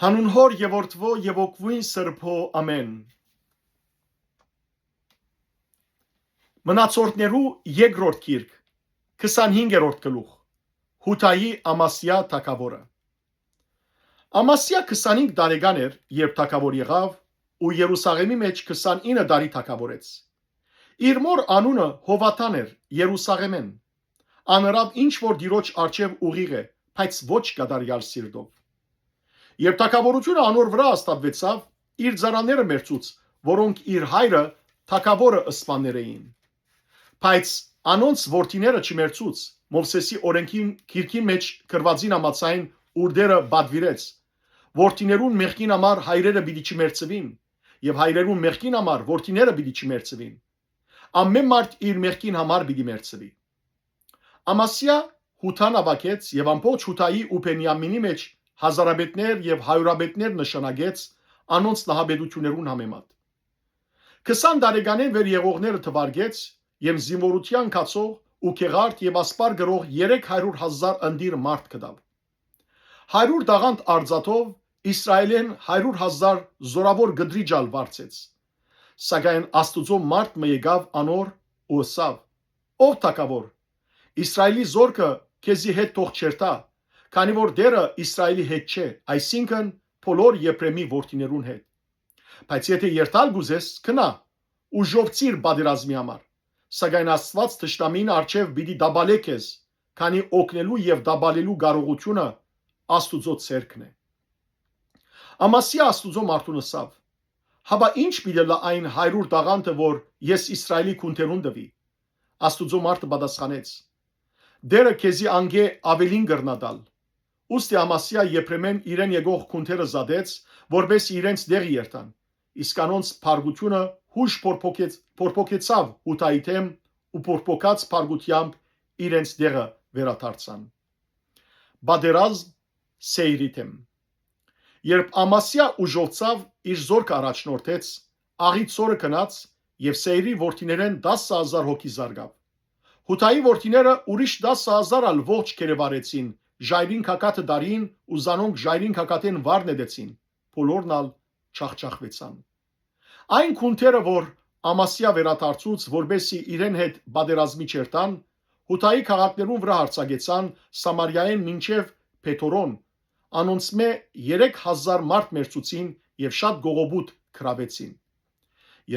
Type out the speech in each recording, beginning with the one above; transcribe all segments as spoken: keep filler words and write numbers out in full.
Անուն Հօր եւ Որդուոյ եւ Հոգւոյն Սրբոյ, ամէն։ Մնացորդներու երկրորդ գիրք, քսանհինգերորդ գլուխ, Յուդայի Ամասիա թագաւորը։ Ամասիա քսանհինգ տարեկան էր, երբ թագաւոր եղաւ, ու Երուսաղէմի մէջ քսանինը տարի թագաւորեց։ Իր մօր անունը Հովաթան էր, Երուսաղէմէն։ Ան ըրաւ ինչ որ Տիրոջ առջեւ ուղիղ է, բայց ոչ կատարեալ սիրտով։ Երբ թագաւորութիւնը անոր վրայ հաստատուեցաւ, իր ծառաները մեռցուց, որոնք իր հայրը թագաւորը սպաններ էին։ Բայց անոնց որդիները չմեռցուց, Մովսէսի օրէնքին գիրքին մէջ գրուածին համաձայն, ուր Տէրը պատուիրեց. «Որդիներուն մեղքին համար հայրերը պիտի չմեռցուին, եւ հայրերուն մեղքին համար որդիները պիտի չմեռցուին։ Ամէն մարդ իր մեղքին համար պիտի մեռցուի»։ Ամասիա Յուդան աւագեց, եւ ամբողջ Յուդայի ու Բենիամինի մէջ հազարապետներ եւ հարիւրապետներ նշանակեց անոնց նահապետութիւններուն համեմատ։ Քսան տարեկանէն վեր եղողները թուարկեց, եւ զինուորութեան գացող ու գեղարդ եւ ասպար կրող երեք հարիւր հազար ընտիր մարդ գտաւ։ Հարիւր տաղանդ արծաթով Իսրայէլէն հարիւր հազար զօրաւոր կտրիճ ալ վարձեց։ Սակայն Աստուծոյ մարդ մը եկաւ անոր ու ըսաւ. «Ով թագաւոր, Իսրայէլի զօրքը քեզի հետ թող չերթայ, քանի որ Տէրը Իսրայէլի հետ չէ, այսինքն՝ բոլոր Եփրեմի որդիներուն հետ։ Բայց եթէ երթալ կ'ուզես, գնա ու ժողվցիր պատերազմի համար, սակայն Աստուած թշնամիին առջեւ պիտի տապալէ քեզ, քանի օգնելու եւ տապալելու կարողութիւնը Աստուծոյ ձեռքն է»։ Ամասիա Աստուծոյ մարդուն ըսաւ. «Հապա ի՞նչ պիտի ըլլայ այն հարիւր տաղանդը, որ ես Իսրայէլի գունդերուն տուի»։ Աստուծոյ մարդը պատասխանեց. «Տէրը քեզի անկէ աւելին կրնայ տալ»։ Ուստի Ամասիա Եփրեմէն իրեն եկող գունդերը զատեց, որպէս զի իրենց տեղը երթան, իսկ անոնց փառքութիւնը յուշ փորփոքեց-, փորփոքեցաւ Յուդայի դէմ ու փորփոքած փառքութեամբ իրենց տեղը վերադարձան։ Պատերազմ Սեյրի դէմ։ Երբ Ամասիա ուժովցաւ, իր զօրքը առաջնորդեց, աղի ցորը գնաց եւ Սեյրի որդիներէն տասը հազար հոգի զարկաւ։ Յուդայի որդիները ուրիշ տասը հազար ալ ողջ գերեվարեցին, ժայռին գագաթը տալին ու զանոնք ժայռին գագաթէն վար նետեցին, բոլորն ալ ջախջախուեցան։ Այն գունդերը, որ Ամասիա վերադարձուց, որպէս զի իրեն հետ պատերազմի չերթան, Յուդայի քաղաքներուն վրայ յարձակեցան Սամարիայէն մինչեւ Փեթորոն, անոնցմէ երեք հազար մարդ մեռցուցին եւ շատ կողոպուտ գրաւեցին։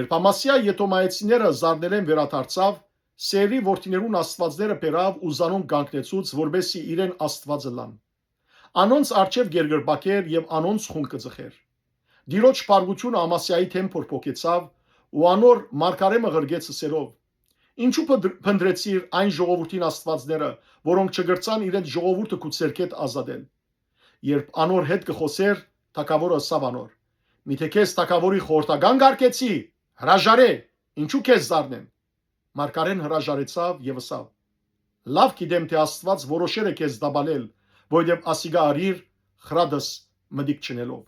Երբ Ամասիա Եդոմայեցիները զարնելէն վերադարձաւ, Սեյրի որդիներուն աստուածները բերաւ ու զանոնք կանգնեցուց, որպէս զի իրեն աստուած ըլլան։ Անոնց առջեւ կերկրպագ էր եւ անոնց խունկը ծխեր։ Տիրոջ փառքութիւնը Ամասիայի դէմ փորփոքեցաւ ու անոր մարգարէ մը ղրկեց ըսելով. «Ինչու փնդ-, փնտռեցիր այն ժողովուրդին աստուածները, որոնք չկրցան իրենց ժողովուրդը քու ձեռքէդ ազատել»։ Երբ անոր հետ կը խօսէր, թագաւորը ըսաւ անոր. «Միթէ քեզ թագաւորի խորհրդական կարգեցի, հրաժարէ, ինչու քեզ զարնեմ»։ Մարգարէն հրաժարեցաւ եւ ըսաւ. «Լաւ գիտեմ թէ Աստուած որոշեր է քեզ տապալել, որովհետեւ ասիկա արիր խրատս մտիկ չընելով»։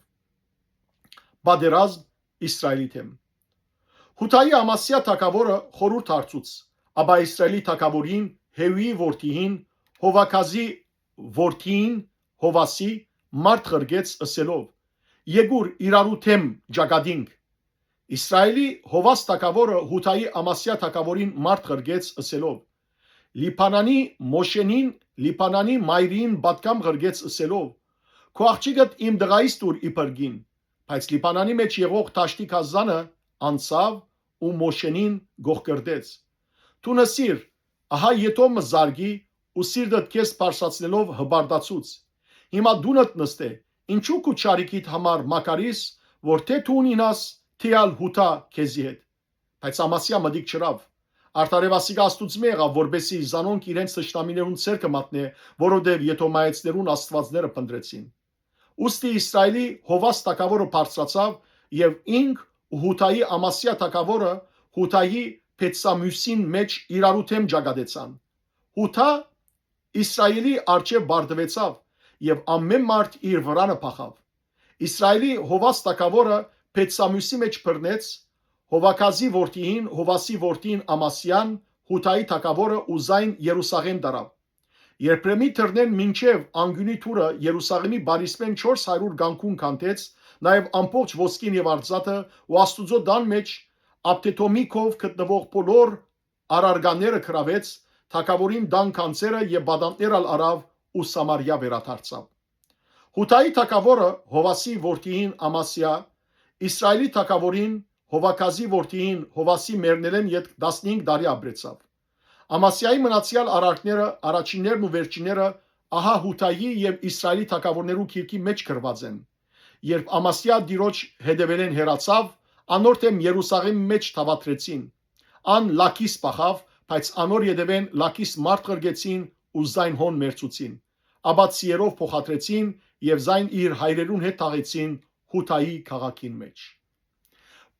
Պատերազմ Իսրայէլի դէմ։ Յուդայի Ամասիա թագաւորը խորհուրդ հարցուց, ապա Իսրայէլի թագաւորին, Հեուի որդիին, Հովակազի որդիին, Հովասի, մարդ ղրկեց ըսելով. «Եկուր իրարու դէմ ճակատինք»։ Իսրայէլի Հովաս թագաւորը Յուդայի Ամասիա թագաւորին մարդ ղրկեց ըսելով. «Լիբանանի Մոշենին, Լիբանանի մայրին պատգամ ղրկեց ըսելով. "Քու աղջիկդ իմ տղայիս տուր իբր կին"։ Բայց Լիբանանի մէջ եղող դաշտի գազանը անցաւ ու Մոշենին գողկրտեց։ Դուն ըսիր. "Ահա Եդոմը զարկի", ու սիրտդ քեզ բարձրացնելով հպարտացուց։ Հիմա դունդ նստէ, ինչու քու չարիքիդ համար մաքարիս, որ թէ դուն ինաս, թէ ալ Յուդա քեզի հետ"։ Բայց Ամասիա մտիկ չըրաւ։ Արդարեւ ասիկա Աստուծմէ եղաւ, որպէս զի զանոնք իրենց թշնամիներուն ձեռքը մատնէ, որովհետեւ Եդոմայեցիներուն աստուածները փնտռեցին։ Ուստի Իսրայէլի Հովաս թագաւորը բարձրացաւ եւ ինք ու Յուդայի Ամասիա թագաւորը Յուդայի Բեթսամիւսին մէջ իրարու դէմ ճակատեցան։ Յուդա Իսրայէլի առջեւ պարտուեցաւ եւ ամէն մարդ իր վրանը փախաւ։ Իսրայէլի Հովաս թագաւորը Բեթսամիւսի մէջ բռնեց Հովակազի որդիին, Հովասի որդին Ամասիան, Յուդայի թագաւորը ու զայն Երուսաղէմ տարաւ։ Երբրեմի դռնէն մինչեւ անկիւնի դուռը Երուսաղէմի պարիսպէն չորս հարիւր կանգուն քանդեց, նաեւ ամբողջ ոսկին եւ արծաթը ու Աստուծոյ տան մէջ Աբդեդոմի քով գտնուող բոլոր առարկաները գրաւեց, թագաւորին տան գանձերը եւ պատանտներ ալ առաւ ու Սամարիա վերադարձաւ։ Յուդայի թագաւորը Յովասի որդիին Ամասիա, Իսրայէլի թագաւորին Յովակազի որդիին Յովասի մեռնելէն ետք տասնհինգ տարի ապրեցաւ։ Ամասիայի մնացեալ արարքները, առաջիններն ու վերջինները, ահա Յուդայի եւ Իսրայէլի թագաւորներու գիրքի մէջ գրուած են։ Երբ Ամասիա Տիրոջ հետեւելէն հեռացաւ, անոր դէմ Երուսաղէմի մէջ դաւադրեցին։ Ան Լաքիս փախաւ, բայց անոր ետեւէն Լաքիս մարդ ղրկեցին ու զայն հոն մեռցուցին։ Ապա ձիերով փոխադրեցին եւ զայն իր հայրերուն հետ թաղեցին Յուդայի քաղաքին մէջ։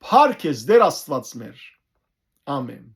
Փառք ես, Տէր Աստուած մեր։ Ամէն։